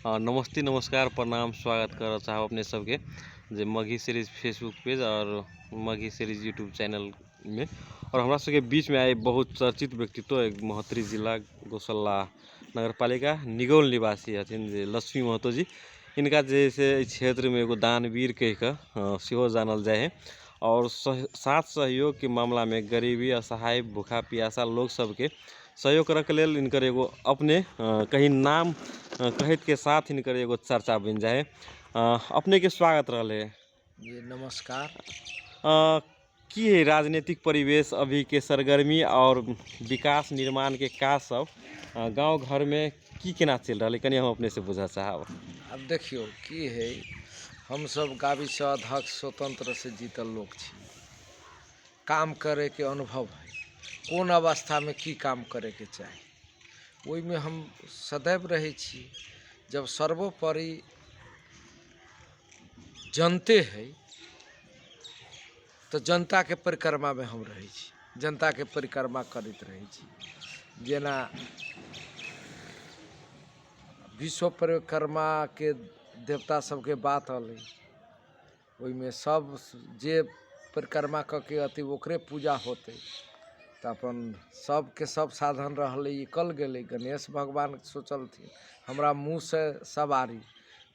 नमस्ते, नमस्कार, प्रणाम, स्वागत करऽ चाहब अपने सबके जे मगही सीरीज फेसबुक पेज और मगही सीरीज यूट्यूब चैनल में। और हमरा सबके बीच में आइ बहुत चर्चित व्यक्तित्व एक महोत्तरी जिला गौशाला नगरपालिका निगौल निवासी हथिन जे लक्ष्मी महतो जी। इनका जे से एहि क्षेत्रमे एगो दानवीर कहि कऽ सेहो जानल जाइ है और साथ सहयोगके मामलामे गरीबी, असहाय, भूखा प्यासा लोग सबके सहयोग करऽके लेल इनकर एगो अपने कहीं नाम कहैतके साथ इनकर एगो चर्चा बनि जाइ है। अपनेके स्वागत रहलै। जी नमस्कार। की है राजनीतिक परिवेश अभी के सरगर्मी और विकास निर्माण के काज सब गांव घर में की केना चलि रहल है, कनि हम अपने से बुझऽ चाहब। आब देखियौ की है, हमसब गाबीसँ अध्यक्ष स्वतंत्र से जीतल लोक छी। काम करैके अनुभव है, कोन अवस्थामे की काम करैके चाही ओहिमे हम सदैव रहै छी। जब सर्वोपरि जनते है तऽ जनताके परिक्रमामे हम रहै छी, जनताके परिक्रमा करैत रहै छी। जेना विश्व परिक्रमाके देवता सबके बात अयलै, ओहिमे सब जे परिक्रमा कऽ के अथी ओकरे पूजा होतै, तऽ अपन सबके सब साधन रहलै, ई कल गेलै। गणेश भगवान सोचलथिन हमरा मुँहसँ सवारी,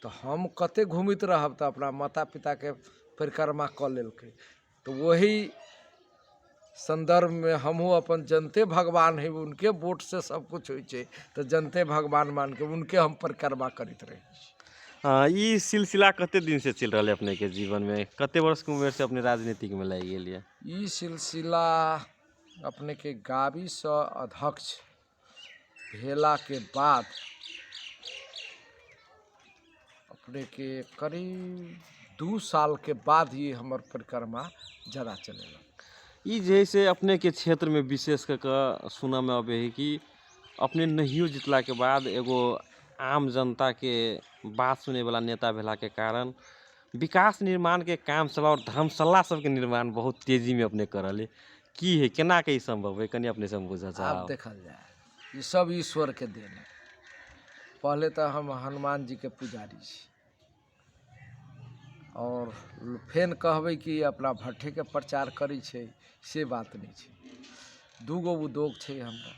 तऽ हम कतेक घुमैत रहब, तऽ अपना माता पिताके परिक्रमा कऽ लेलकै। तऽ वही सन्दर्भमे हमहूँ अपन जनते भगवान है, उनके वोटसँ सब किछु होइ छै, तऽ जनते भगवान मानिके उनके हम परिक्रमा करैत रहै छी। ई सिलसिला कते दिन से चलि रहल है अपने के जीवन में? कते वर्ष के उम्र से अपने राजनीतिक में लागि गेलियै? ई सिलसिला अपनेके गाबीसँ अध्यक्ष भेलाके बाद अपनेके करीब 2 सालके बाद ही हमर परिक्रमा ज्यादा चलेलक। ई जे है से अपने के क्षेत्र में विशेष कऽ कऽ सुनऽमे अबै है कि अपने नहियो जितलाके बाद एगो आम जनताके बात सुनैवला नेता भेलाके कारण विकास निर्माणके काम सब और धर्मशाला सबके निर्माण बहुत तेजीमे अपने कर रहली। की है, केना के ई संभव है, कनि अपने से हम बुझऽ आब चाहब। देखल जाय, ई सब ईश्वरके देन है। पहले तऽ हम हनुमान जीके पुजारी छी और फेन कहबै कि अपना भट्ठेके प्रचार करै छै, से बात नहि छै। 2 गो उद्योग छै हमरा,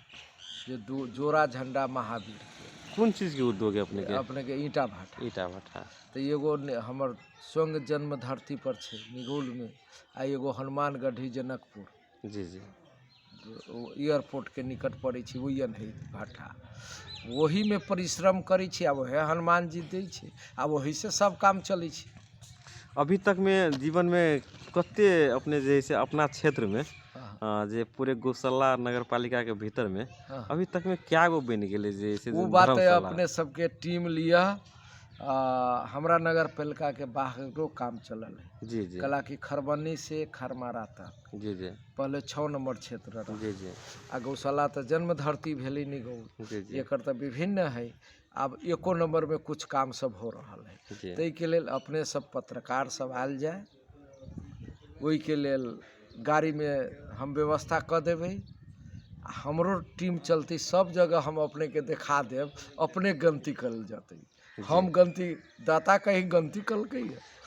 जे दू जोड़ा झंडा महावीरके। कोन चीजके उद्योग है अपने के? अपनेके ईंटा भाटा। ईंटा भाटा। तऽ एगो हमर स्वयं जन्म धरती पर छै निगौलमे, आ एगो हनुमानगढ़ी जनकपुर। जी जी। एयरपोर्टके निकट पड़ै छै ओहि है भाटा, ओहीमे परिश्रम करै छी आ वएह हनुमान जी दै छै, आ ओहीसँ सब काम चलै छै। अभी तक में जीवन में कते अपने जे है से अपना क्षेत्र में जे पूरे गौशाला नगर पालिका के भीतर में अभी तक में क्या गो बनि गेलै जे से ओ बात है? धर्मशाला? अपने सबके टीम लिअ, हमरा नगर पालिका के बाहरो काम चलल है। जी जी। कला की खरबनी से खरमारा तक। जी जी। पहले 6 नंबर क्षेत्र रहे। जी जी। आ गौशाला तऽ जन्म धरती भेलै निगौल। जी जी। एकर तऽ विभिन्न है, आब एको नंबर में कुछ काम सब हो रहल है। जी। ताहिके लेल अपने सब पत्रकार सब आयल जाय, ओहिके लेल गाड़ीमे हम व्यवस्था कऽ देबै, आ हमरो टीम चलतै, सब जगह हम अपनेके देखा देब, अपने गलती करल जेतै। हम गलती दाता कहीं गलती कलकै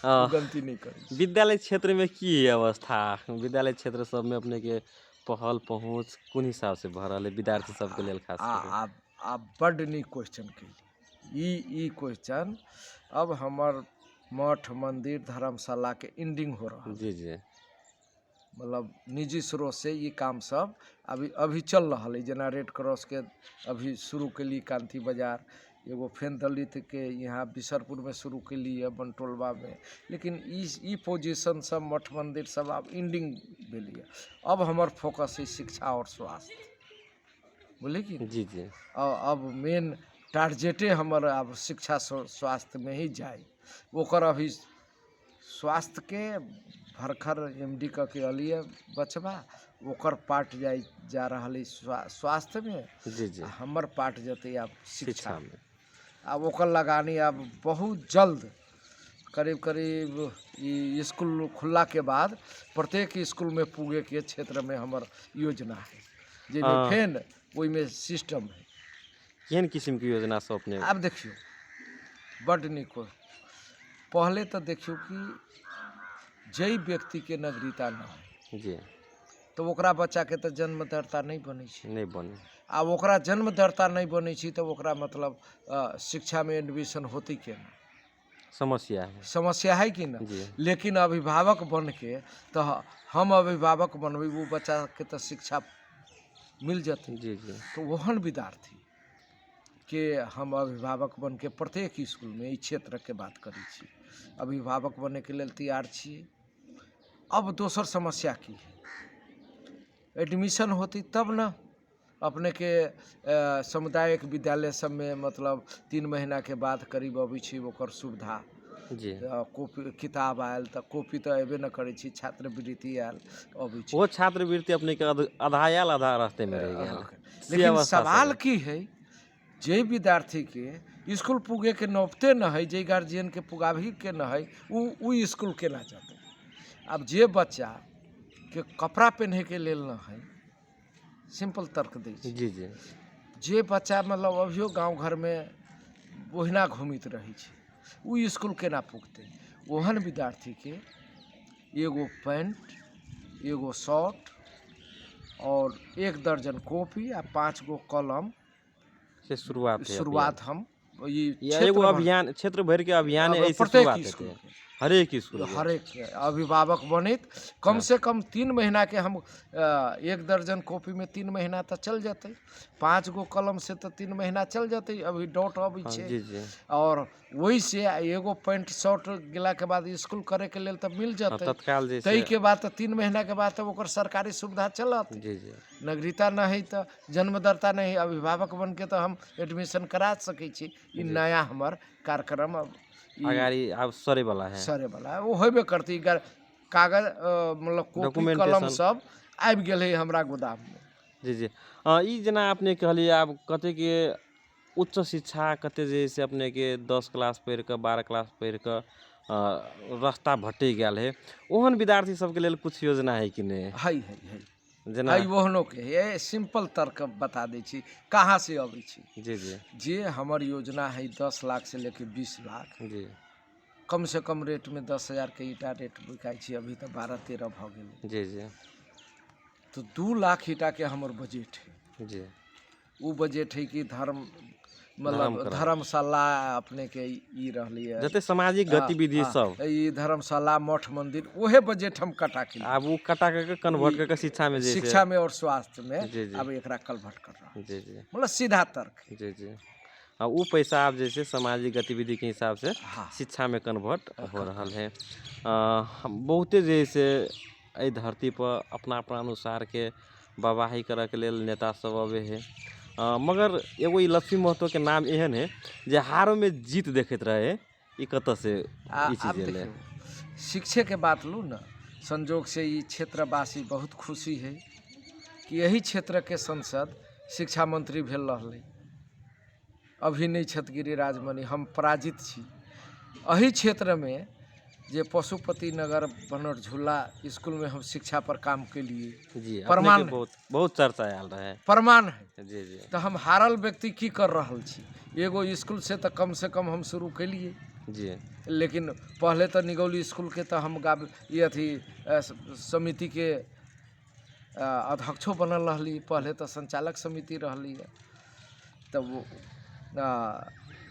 गलती नहि करै। विद्यालय क्षेत्रमे की है अवस्था? विद्यालय क्षेत्र सबमे अपनेके पहल पहुँच कोन हिसाब से भऽ रहल है विद्यार्थी सबके लेल खास? आब आब बड्ड नीक क्वेश्चन केली। ई क्वेश्चन अब हमर मठ मंदिर धर्मशालाके एंडिंग हो रहा। जी जी। मतलब निजी स्रोत से ई काम सब अभी अभी चल रहल है। जेना रेड क्रॉस के अभी शुरू केली कांति बाजार, एगो फेन दलित के यहाँ बिसरपुर में शुरू केली है बनटोलबा में, लेकिन ई पोजिशन सब मठ मंदिर सब आब एंडिंग भेलिए। अब हमर फोकस है शिक्षा और स्वास्थ्य, बुझलिए कि? जी जी। अब मेन टारगेटे हमर आब शिक्षा स्वास्थ्य में ही जाए। ओकर अभी स्वास्थ्य के भरखर एम डी कऽ के अलियै बचबा, ओकर पार्ट जाइ जा रहल है स्वास्थ्य में। जी जी। हमर पार्ट जेतै आब शिक्षा में। आब ओकर लगानी आब बहुत जल्द करीब करीब ई स्कूल खुलला के बाद प्रत्येक स्कूल में पुगे के क्षेत्र में हमर योजना है, जाहिमे फेन ओहिमे सिस्टम है। केहन किस्मके योजना सब अपने? आब देखियौ, बड्ड नीक। पहले तऽ देखियौ कि जाहि व्यक्तिके नागरिकता नहि है जी तऽ ओकरा बच्चाके तऽ जन्मदर्ता नहि बनै छै। नहि बने। आ ओकरा जन्मदर्ता नहि बनै छै तऽ ओकरा मतलब शिक्षामे एडमिशन होतै केना? समस्या है। समस्या है कि ना? जी। लेकिन अभिभावक बनके तऽ हम अभिभावक बनबै, ओ बच्चाके तऽ शिक्षा मिल जेतै। जी जी। तऽ ओहन विद्यार्थी के हम अभिभावक बनके प्रत्येक इसकुलमे, ई क्षेत्रके बात करै छी, अभिभावक बनैके लेल तैयार छियै। अब दोसर समस्या की है? एडमिशन होतै तब ने अपनेके सामुदायिक विद्यालय सबमे मतलब 3 महीनाके बाद करीब अबै छै ओकर सुविधा। जी। कॉपी किताब आयल तऽ कॉपी तऽ अयबे नहि करै छै, छात्रवृत्ति आयल अबै छै। वो छात्रवृत्ति अपने के आधा आयल, आधा रास्ते में रह गेल। से लेकिन अवस्था सवाल सब की है, जे विद्यार्थीके इसकुल पुगेके नौबते न है, जे गार्जियनके पुगाबहीके न है, उ इसकुल केना जेतै? आब जे बच्चाके कपड़ा पेन्हैके लेल न है, सिंपल तर्क दै छी। जी जी। जे बच्चा मतलब अभियो गाँव घरमे ओहिना घुमैत रहै छै, उ इसकुल केना पुगतै? ओहन विद्यार्थीके एगो पैंट, एगो शर्ट और 1 दर्जन कॉपी आ 5 गो कलम से शुरुआत है। शुरुआत हम ई या एगो क्षेत्र अभियान, क्षेत्र भरि के अभियान अब ऐसे प्रत्येक शुरुआत स्कूल हेतै के। हरेक स्कूल के। हरेक अभिभावक बनैत कम से कम 3 महीनाके हम 1 दर्जन कॉपीमे 3 महीना तऽ चल जेतै, 5 गो कलम से तऽ 3 महीना चल जेतै। अभी डॉट अबै हाँ, छै। जी जी। और ओहिसँ एगो पैंट शर्ट गेलाके बाद इसकुल करैके लेल तऽ मिल हाँ, जेतै। तत्काल जैसे ताहिके बाद तऽ 3 महीनाके बाद तऽ ओकर सरकारी सुविधा चलत। जी जी। नागरिकता नहि है तऽ जन्मदर्ता नहि है, अभिभावक बनके तऽ हम एडमिशन करा सकै छी। ई नया हमर कार्यक्रम अब ई अगाड़ी आब सरे वाला है। सरे वाला ओ होबे करतै। ई कागज मतलब कॉपी डॉक्यूमेंटेशन। कलम सब आबि गेल है हमरा गोदाममे। जी जी। ई जेना अपने कहलियै, आब कतेके उच्च शिक्षा, कते जे से अपनेके 10 क्लास पढ़ि कऽ 12 क्लास पढ़ि कऽ रास्ता भटकि गेल है, ओहन विद्यार्थी सबके लेल कुछ योजना है कि नहि? है है है। जेना है, ओहनो के है। सिंपल तर्क बता दै छी कहाँ से अबै छी। जी जी। जे हमर योजना है 10 लाख से लेके 20 लाख जी। कम से कम रेटमे 10,000 के ईंटा रेट बिकाइ छै, अभी तऽ 12-13 भऽ गेलै। जी जी। तऽ 2 लाख ईंटाके हमर बजट है। जी। ओ बजट है कि धर्म मतलब धर्म धर्मशाला अपनेके ई रहलै जते सामाजिक गतिविधि सब ई धर्मशाला मठ मंदिर, ओहे बजट हम कटा के आब ओ कटा करके कन्वर्ट करके शिक्षा में जे शिक्षा में और स्वास्थ्य में जी, जी। अब एकरा कन्वर्ट कर रहा। जी जी। मतलब सीधा तर्क है। जी जी। आ ओ पैसा आब जे छै सामाजिक गतिविधि के हिसाब से हाँ। शिक्षा में कन्वर्ट हो रहल है। हम बहुते जे से एहि धरती पर अपना अपना अनुसार के बबाही करऽ के लेल नेता सब अबै है, मगर एगो ई लक्ष्मी महतो के नाम एहन है जे हारो में जीत देखैत रहे, ई कतऽ से आ ई आब चीज एलै? देखियौ, शिक्षे के बात लू न, संजोग से ई क्षेत्रवासी बहुत खुशी है कि यही क्षेत्र के संसद शिक्षा मंत्री भेल रहलै। अभी नहि छथि गिरिराज मणि, हम पराजित छी। एही क्षेत्रमे जे पशुपति नगर बनर झूला स्कूलमे हम शिक्षा पर काम केलिए। जी, अपने प्रमाण के बहुत बहुत चर्चा आयल रहे। प्रमाण है। जी जी। तऽ हम हारल व्यक्ति की कर रहल छी? एगो स्कूल से तऽ कम से कम हम शुरू केलिए। जी। लेकिन पहले तऽ निगौली स्कूलके तऽ हम गाब ई अथी समितिके अध्यक्षो बनल रहली, पहले तऽ संचालक समिति रहली है, तब वो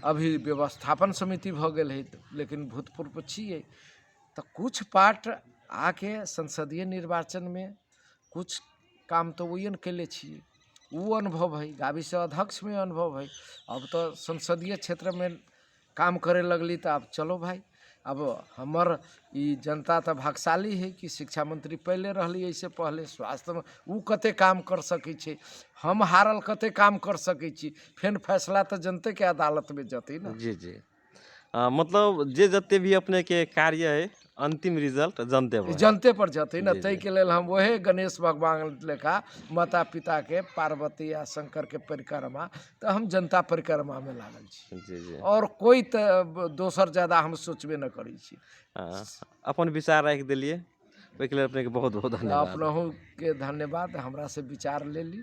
अभी व्यवस्थापन समिति भऽ गेल है, लेकिन भूतपूर्व छियै। तऽ कुछ पार्ट आके संसदीय निर्वाचनमे कुछ काम तऽ ओहिए ने कयले छियै, ओ अनुभव है, गाबीसँ अध्यक्षमे अनुभव है। अब तऽ संसदीय क्षेत्रमे काम करे लगली तऽ आब चलो भाई, अब हमर ई जनता तऽ भाग्यशाली है कि शिक्षा मंत्री पहले रहली, एहिसँ पहले स्वास्थ्यमे ओ कते काम कर सकै छै, हम हारल कते काम कर सकै छी, फेर फैसला तऽ जनतेके अदालतमे जेतै ने। जी जी। मतलब जे जते भी अपने के कार्य है अंतिम रिजल्ट जनते पर है। जनते पर जेतै ने। जी, जी। ताहिके लेल हम ओहे गणेश भगवान लेखा माता पिताके पार्वती आ शंकरके परिक्रमा, तऽ हम जनता परिक्रमामे लागल छी। जी जी। और कोइ तऽ दोसर ज्यादा हम सोचबे नहि करै छी। अपन विचार राखि देलियै, ओहिके लेल अपनेके बहुत बहुत धन्यवाद। अपनहुके धन्यवाद, हमरा से विचार लेली।